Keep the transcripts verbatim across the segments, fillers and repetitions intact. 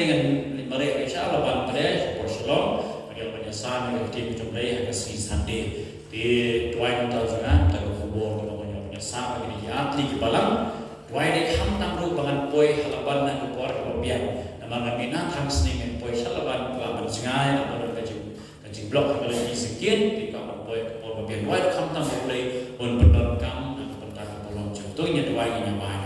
Ngan mareh ka sha Laban Pradesh por shalom. Ngan ïa ban ïa sa na ka ktien ka jong Blei ha ka sngi Sunday. Te duwai ngan tau jong nga ta ka khubor kaba ngan ïa ban ïa sa ba ki dei ki atli ki balang. Duwai dei khamtam ruh ba ngan poi ha Laban ha ka por kaba biang. Namar ngan mih na thang sning ngan poi sha Laban ba ban jngai na ka jing ka jingblok ha ka lynti sngewthuh, te ka ban poi ka por ba biang. Duwai khamtam ba Blei un pyndonkam na ka bynta ka burom jong to. Ngin duwai, ngin ïa duwai.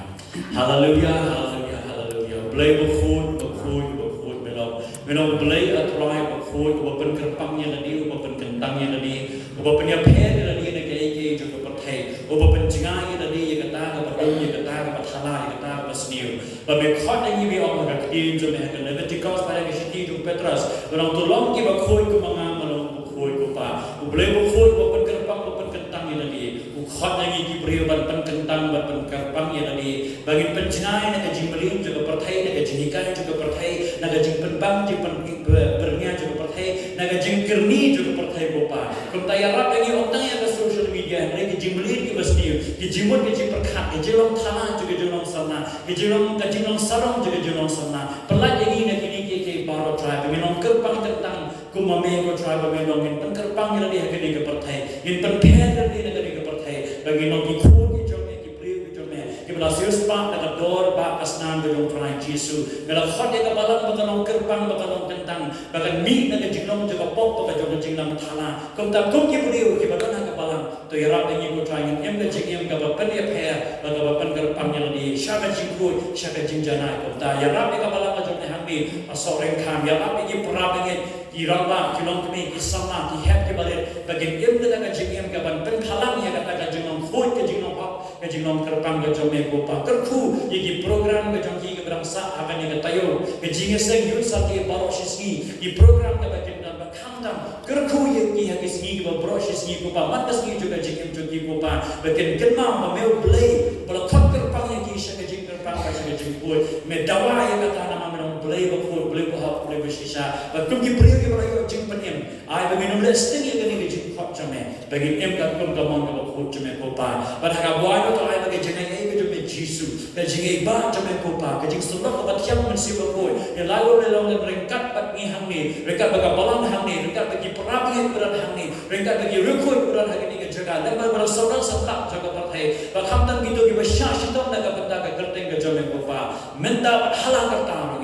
Haleluya, haleluya, haleluya. Blei bakhuid, bakhuid, bakhuid, me long, me long Blei A Trai bakhuid, uba pynkyrpang ïa lade, uba pynkyntang ïa lade, uba pynïapher ïa lade na kiei kiei jong ka pyrthei, uba pynjngai ïa lade ïa kata kaba dum, ïa kata kaba thala, ïa kata kaba sniew. Ba me khot ïa ngi, me ong ha ka ktien jong me ha ka Leviticus, ba ha ka shithi jong u Petros, me long to long kiba khuid kum ma nga, me long bakhuid ko Pa. U Blei bakhuid, uba pynkyrpang, uba pynkyntang ïa lade. U khot ïa ngi ki briew ban pynkyntang, ban pynkyrpang ïa lade. Ba ngin pynjngai na ka jingmlien jong ka pyrthei, na ka jinghikai jong ka pyrthei, na ka jingpynbang, jingpyn-, byrngem jong ka pyrthei, na ka jingkyrni jong ka pyrthei ko Pa. Kumta ïarap ïa ngi ym tang ïa ka social media, hynrei ki jingmlien kiba sniew, ki jingmut ki jingpyrkhat, ki jinglong thala jong ki jinglong samla, ki jinglong, ka jinglong sarong jong ki jinglong samla. Pynlait ïa ngi na kine kiei kiei baroh Trai, ba ngin long kyrpang kyntang kum ma me ko Trai, ba me long ngin pynkyrpang ïa lade ha kane ka pyrthei, ngin pynpher ïa lade na kane ka pyrthei, ba ngin long ki khun ki jong me, ki briew ki jong me, kiba la siewspah da ka dor ba ka snam ka jong Trai Jisu. Me la khot ïa ka balang ba ka long kyrpang, ba ka long kyntang, ba kan mih na ka jinglong jong ka pop, ba ka jong ka jinglong thala. Kumta kum ki briew kiba don ha ka balang, to ïarap ïa ngi ko Trai, ngin im ka jingim kaba pynïapher, ba kaba pynkyrpang ïa lade sha ka jingkhuid, sha ka jingjanai. Kumta ïarap ïa ka balang ka jong me hangne ha Sohryngkham, ïarap ïa ki para bangeit, ki rangbah, ki longkmie, ki samla, ki hep ki barit, ba kin im kata ka jingim kaban pynpaw lang ïa kata ka jinglong khuid, ka jinglong hok, ka jinglong kyrpang ka jong me ko Pa. Kyrkhu ïa ki program ka jong ki kiba dang sah ha kane ka taïew, ka jingïaseng Youth Sunday baroh shi sngi, ki program kaba kin don, ba khamtam kyrkhu ïa ki ha ki sngi kiba baroh shi sngi ko Pa, man ka sngi jong ka jingim jong ki ko Pa, ba kin kynmaw ba me u Blei ba la khot kyrpang ïa ki sha ka jingkyrpang bad sha ka jingkhuid. Me dawa ïa kata namar me long Blei bakhuid, Blei bahok, Blei bashisha. Bad kum ki briew kiba la ïoh jingpynim, ai ba ngin ym leh sting ïa kane ka jingkhot jong me, ba ngin im katkum ka mon kaba khuid jong me ko Pa. Bad ha kaba wan to ai ba ka jingaiei ka jong me Jisu, ka jingaiei ba jong me ko Pa, ka jingsyndon kaba thiang Mynsiem Bakhuid, ïa la u Blei long ryngkat bad ngi hangne, ryngkat bad ka balang hangne, ryngkat bad ki para bangeit ba don hangne, ryngkat bad ki riewkhuid ba don ha kane ka jaka, lem bad baroh sawdong sawlak jong ka pyrthei, ba khamtam kito kiba shah shitom na ka bynta ka kyrteng ka jong me ko Pa. Mynta bad hala karta ruh